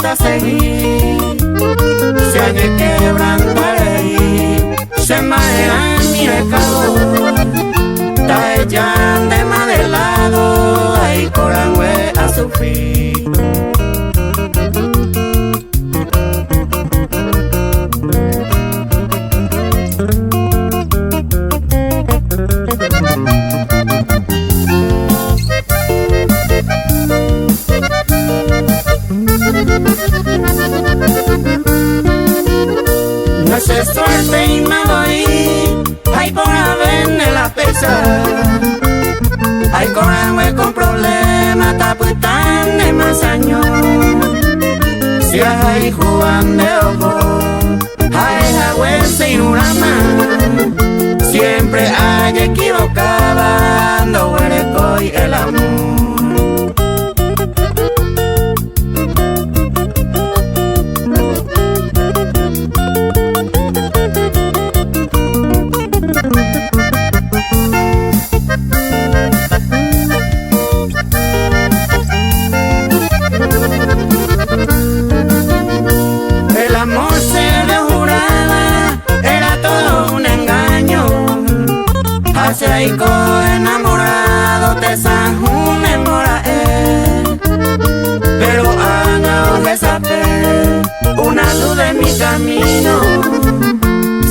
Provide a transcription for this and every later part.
gusta seguir. Se hay quebrantaré, se maera mi pecado. Ta ella de más de lado, ay corangue a sufrir. No sé suerte y me voy, ay por haberme la pesa. Ay corangue con problema, tapután de más años. Si ay Juan de ojo, ay jagüe sin urama. Siempre hay equivocada, no huele el amor. El amor se le juraba, era todo un engaño. Hacia enamorado te eh. Pero haga saber una luz de mi camino.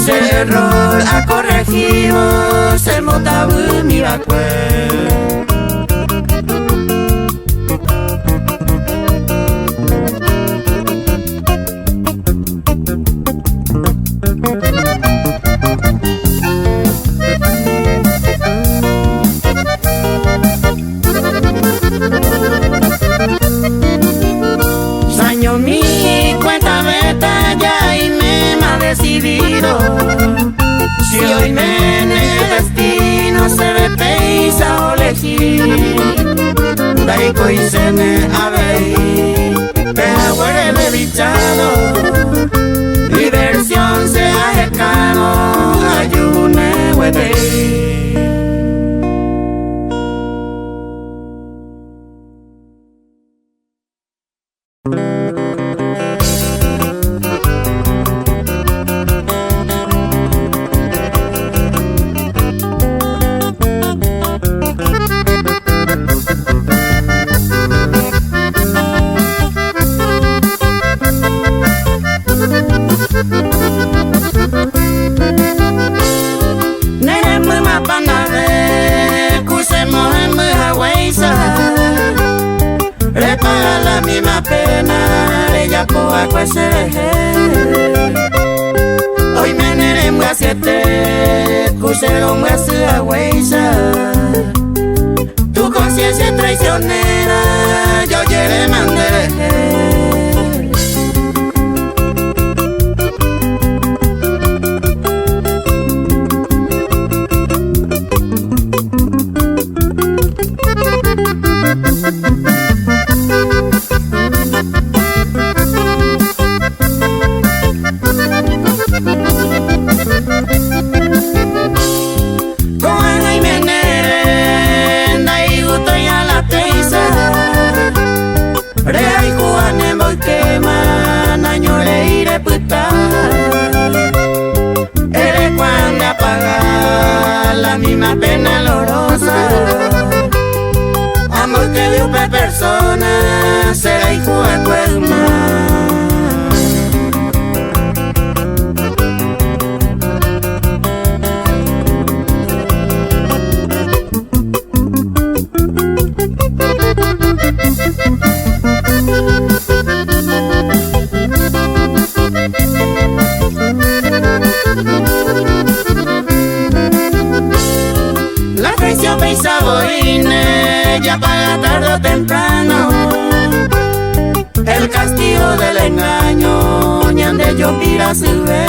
Se error ha corregido, se motabu mi vacue. Saño mi cuenta beta ya y me ha decidido. Si hoy me en el destino se ve peisa o elegir. Daiko y sene abei, peja huele bichado. Diversión se ajecano, ayune huete. Nere mama panave, kuse mohe haweisa. Le paga la misma pena, le yapo a cuesereje. Hoy me nere siete, kuse haweisa. Tu conciencia es traicionera, yo yere mandé. Ko'ág̃a imenére ndaigútoi a la teisa. Rehayhu'a nemboykéma nañorei repyta. Eres cuando apaga la misma pena dolorosa. Amor que dio pe persona será hijo de tu hermano. La traición peisa boine, ya paga tarde o temprano. El castigo del engaño, ñande yo pira sube.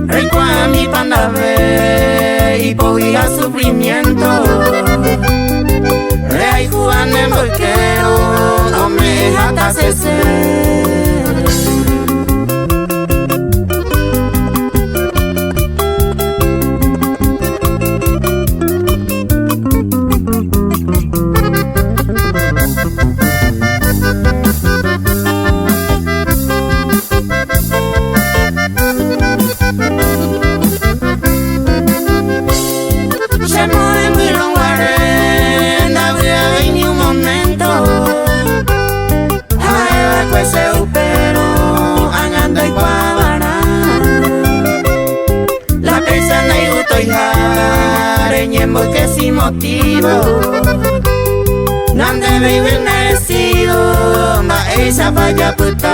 Rico a mi pandabe y podía sufrimiento. Rey Juan en volquero, o me jata cese. motivo. Nandévei bendecido, mba'éichapa japyta.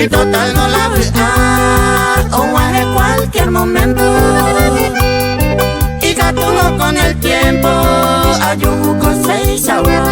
Y total no la a o en cualquier momento. Y gatuno con el tiempo, ayuco seis agua.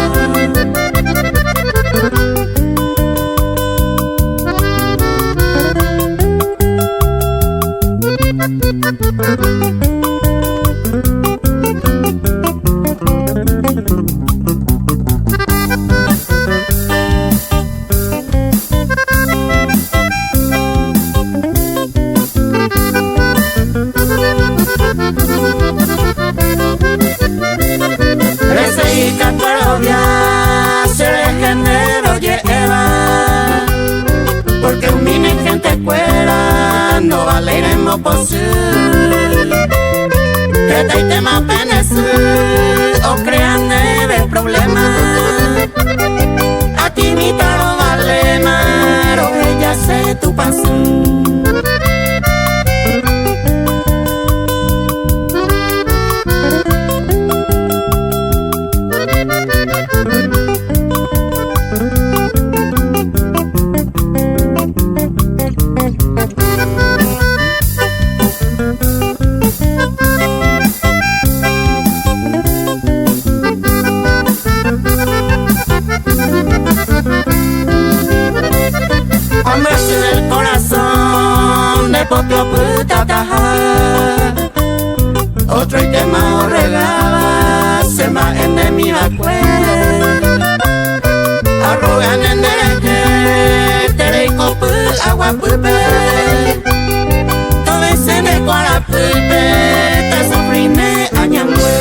Porque un mine gente cuera no valeremos posible. Que te tema penesu o crean neve problema. A ti mi taro vale maro, ella se tu paso. Otro y que más regaba se ma en mi Arrogan en dereche tereiko pu agua pupe. Todo ese en el cuarapupe te sufrine añamue.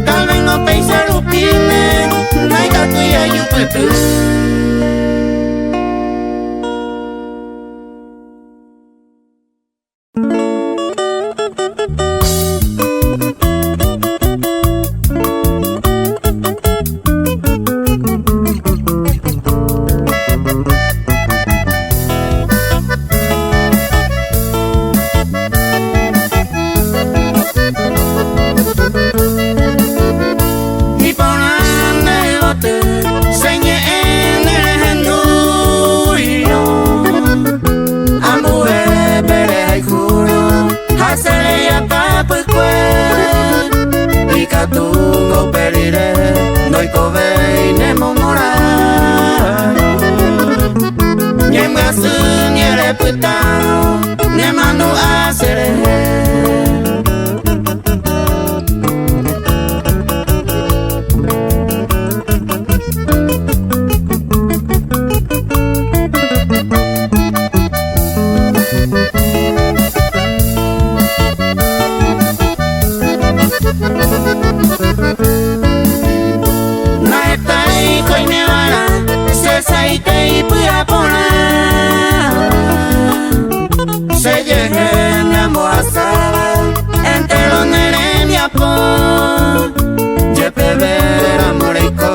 Tal vez no pensar opine, naika tuya yupetu. rire ndoikovéi nemomorãrõ. Ñembyasy ñerepytárõ nemandu'a che rehe. Nahetái koimevarã che saite ipy'aporã. Chejehe ñambohasáva entero ne rembiapo. Jepeve ramo reiko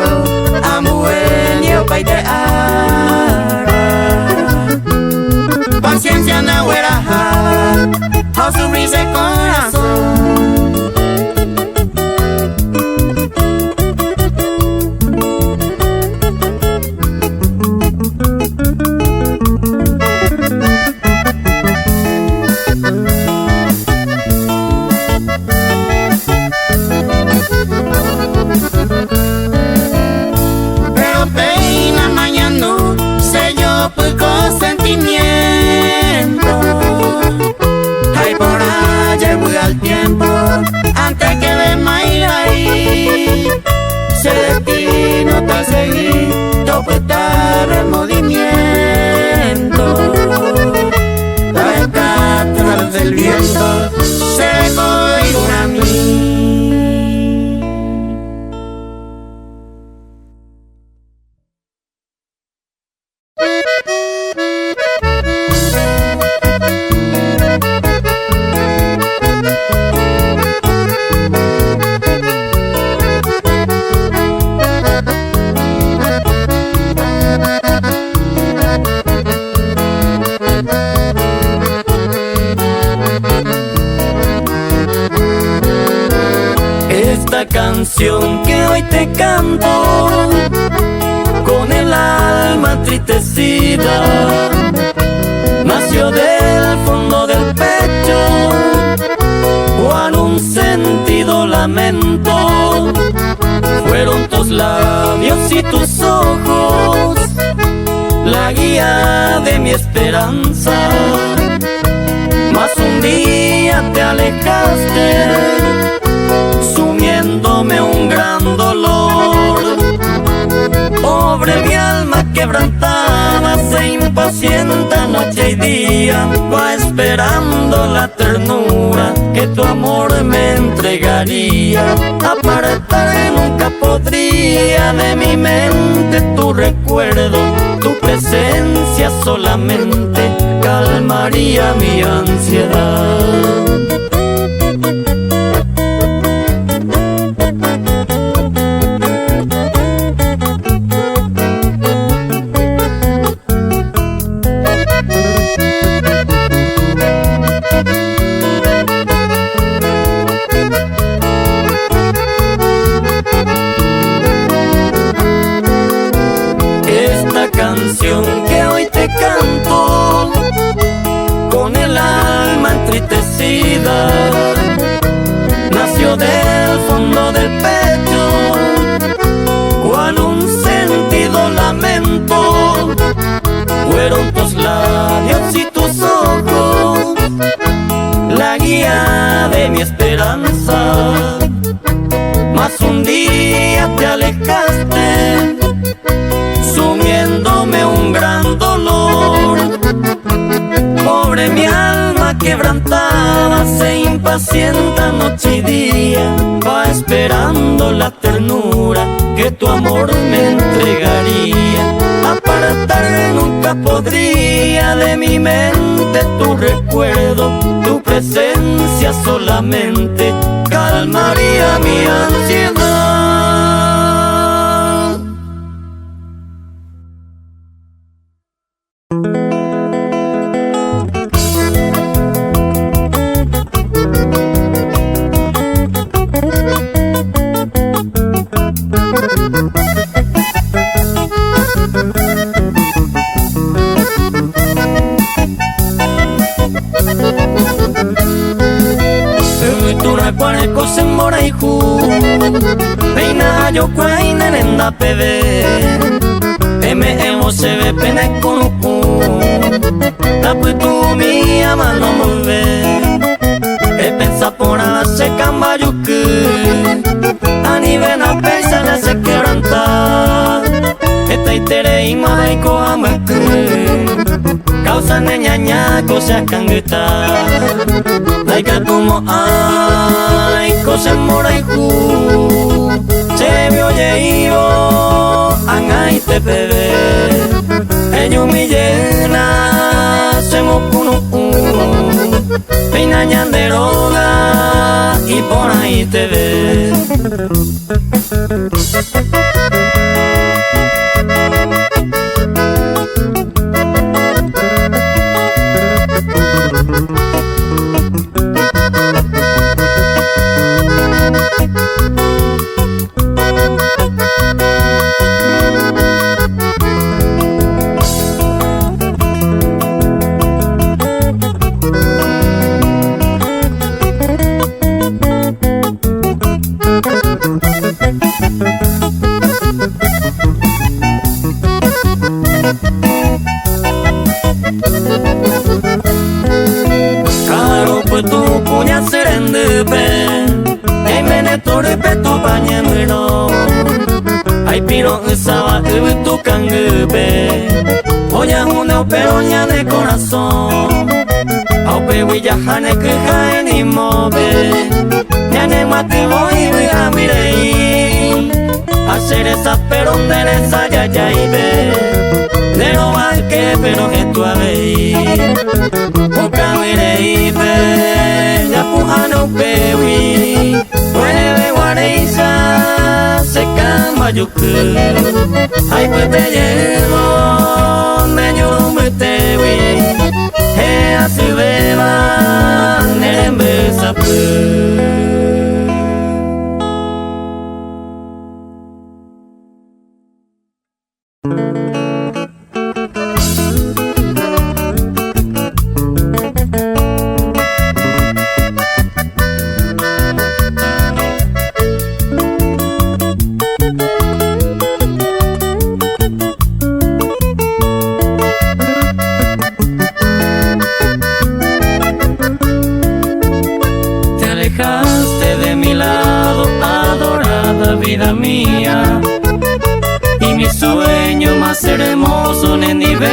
ambue opaite ára. Paciencia ndagueraháva ha osufrí che korasõ. Pero péina mañandu chejopy ko sentimiento. Ha iporã jevy al tiempo antes que demai vai. Che destino tasegui topyta remordimiento. Taheka a través del viento che rekove iporãmi. Esta canción que hoy te canto con el alma entristecida nació del fondo del pecho cual un sentido lamento. Fueron tus labios y tus ojos la guía de mi esperanza. Mas un día te alejaste, sumiéndome un gran dolor. Pobre mi alma quebrantada se impacienta noche y día, va esperando la ternura que tu amor me entregaría. Apartar nunca podría de mi mente tu recuerdo, tu presencia solamente calmaría mi ansiedad. Esta canción que hoy te canto con el alma entristecida nació del fondo del pecho cual un sentido lamento. Fueron tus labios y tus ojos la guía de mi esperanza. Mas un día te alejaste, sumiéndome un gran dolor. Pobre mi alma quebrantada se impacienta noche y día, va esperando la ternura que tu amor me entregaría. Apartar nunca podría de mi mente tu recuerdo, tu presencia solamente calmaría mi ansiedad. Areko che mborayhu Péina ajokuái ne renda peve Eme'ẽvo chéve pe ne kuru'ũ Tapytu'ũmi amano mboyve Epensa porã la che kambajuky Anivéna péicha la che quebranta Hetaitereíma aiko ambyky Causa ne ñaña ko che akãngyta Ndaikatumo'ãi ko che mborayhu Chéve ojeívo ag̃aite peve Ejumi jeýna che mokunu'ũ Péina ñande róga iporãiteve. Ka'arupytũ kuña sy rendýpe, ñaimene torýpe Tupã ñemyrõ. Aipiro'ysãva yvytu kangýpe, ojahúne upérõ ñane korasõ. Ha upégui jaháne kyha enimópe, ñanemyatyrõ yvy'ami rei. Ha che resapérõ nde resa jajáipe, nde rovake rohetu avei. Pukavy reípe japu'áne upégui, kuéreve guaréicha che kamba juky. Ha ipyte jeývo ne ñuru mbytégui, he asyvéva ne remby sapy. Te alejaste de mi lado, adorada vida mía, y mi sueño más hermoso nendive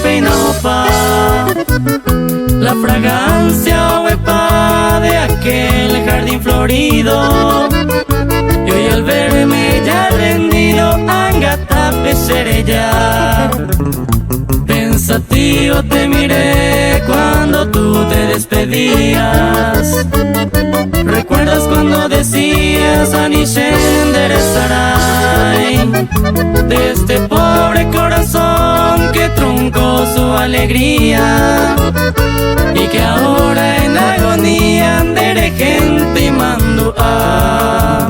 péina opa. La fragancia ovepa de aquel jardín florido, y hoy al verme ya rendido, angata pesereya. Pensativo te miré cuando tú te despedías. ¿Recuerdas cuando decías Ani che nderesarái de este pobre corazón que truncó su alegría y que ahora en agonía nderehénte imandu'a?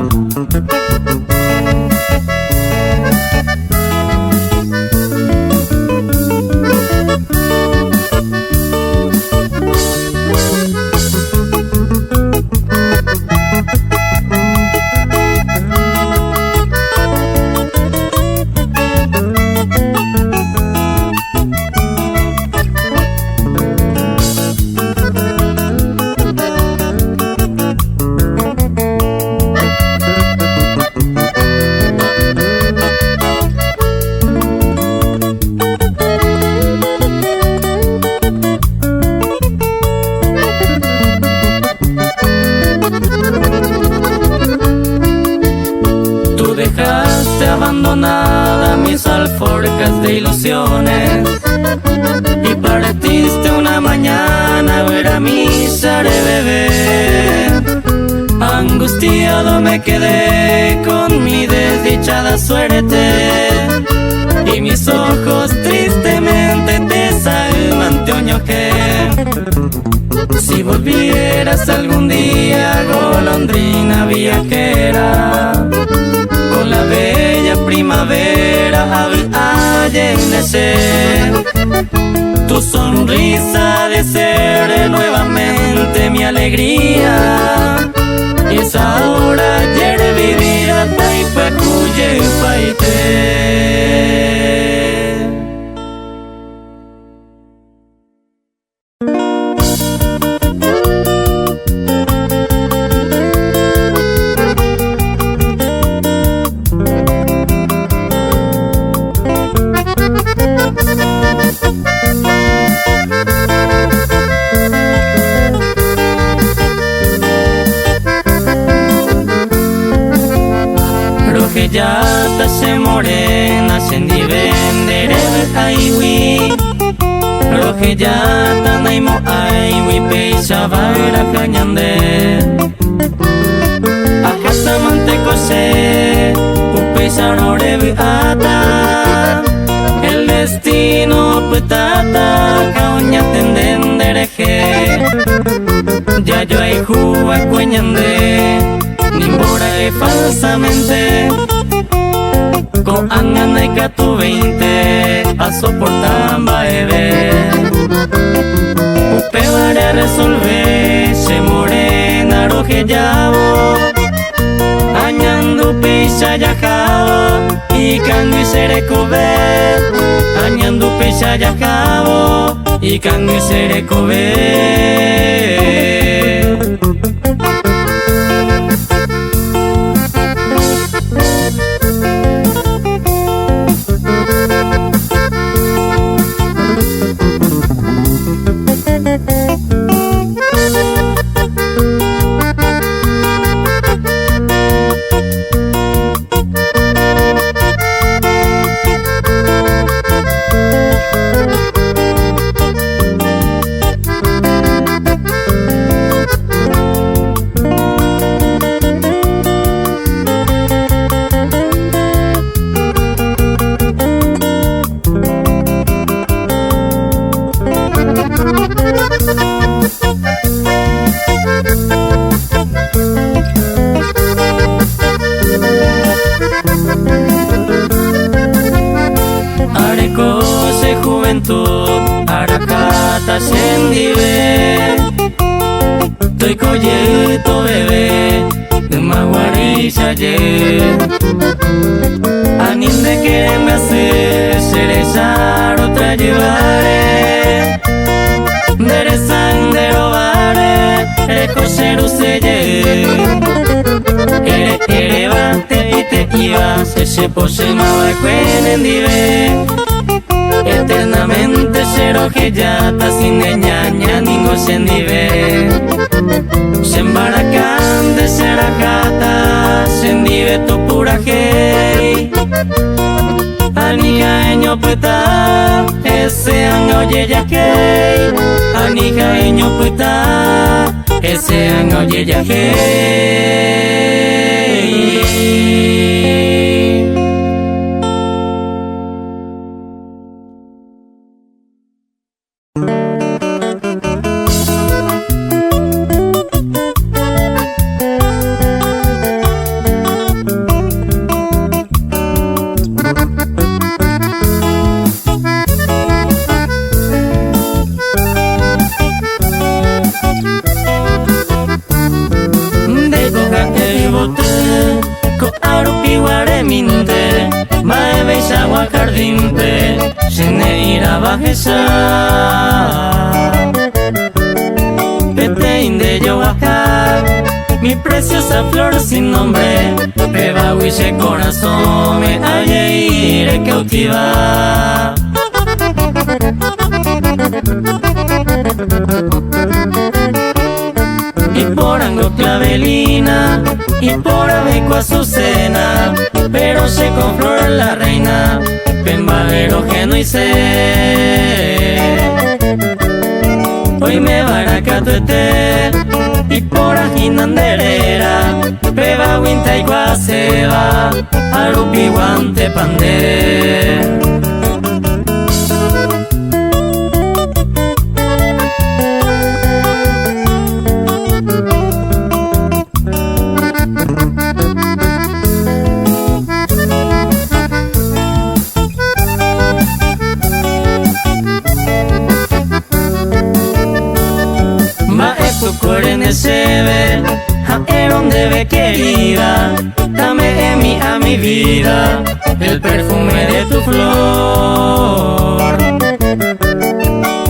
Tú dejaste abandonada mis alforjas de ilusiones y partiste una mañana a ver a misa de bebé. Angustiado me quedé con mi desdichada suerte y mis ojos tristemente te salmanteoñoje. Si volvieras algún día, golondrina viajera, con la bella primavera avy'ajeynese. Tu sonrisa de ser nuevamente mi alegría. Es hora de revivir hasta y paite. Rohejata che morena chendive nderevy'áigui Rohejata naimo'ãigui péicha va'erãha ñande Ahátamanteko che upéicharõ revy'áta El destino opytáta ha oñatende nderehe Jajoayhuva'ekue ñande nimbora'e falsamente Ko'ág̃a ndaikatuvéinte asoporta mba'eve Upévare aresolve che morena rohejávo Añandu péicha jahávo ikangy che rekove Añandu péicha jahávo ikangy che rekove. Areko che juventud araháta chendive Toiko jey toveve ymaguaréicha jey Ani ndeke rembyasy cherecha rotrayvare Nderesãi nderovare reko cheruse jey Ere eréva te'i te'íva che chepochýmava'ekue nendive Eternamente che rohejáta si neñaña ningo chendive Chembaraka nde cherakáta chendive topurahéi Ani ha'eñopyta hese ág̃a ojejahéi Ani ha'eñopyta hese ág̃a ojejahéi. Ndéiko ha'e yvoty ko'árupiguaremínte mba'eveichagua jardínpe che ne'ĩrava hecha Peteĩ ndejoguaha mi preciosa flor sin nombre pévagui che korasõme ajei recautiva. Iporãngo clavelina, iporãvéko azucena, pero che con flor la reina, pe mba'e rohenoise. Oimeva'erã katuete, iporãhína nde réra, pévaguinte aikuaaséva, arupiguántepa nde. Mba'e puku erene chéve ha'érõ nde ndéve querida, tame'ẽmi a mi vida el perfume de tu flor.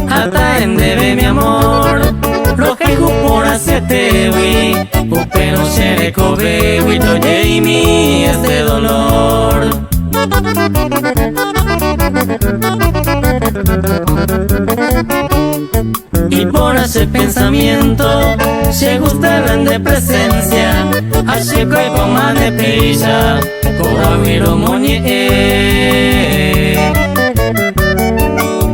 Hata ndéve mi amor, rohayhu porãsetégui, upérõ che rekovégui tojeimi este dolor. Iporã che pensamiento, che gusta la nde presencia, ha che koipoma nde péicha, ko'águi romoñe'ẽ.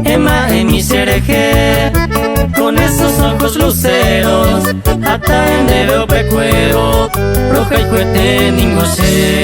Ema'ẽmi che rehe, con esos ojos luceros, hata ndéve upekuévo, rohayhuete ningo che.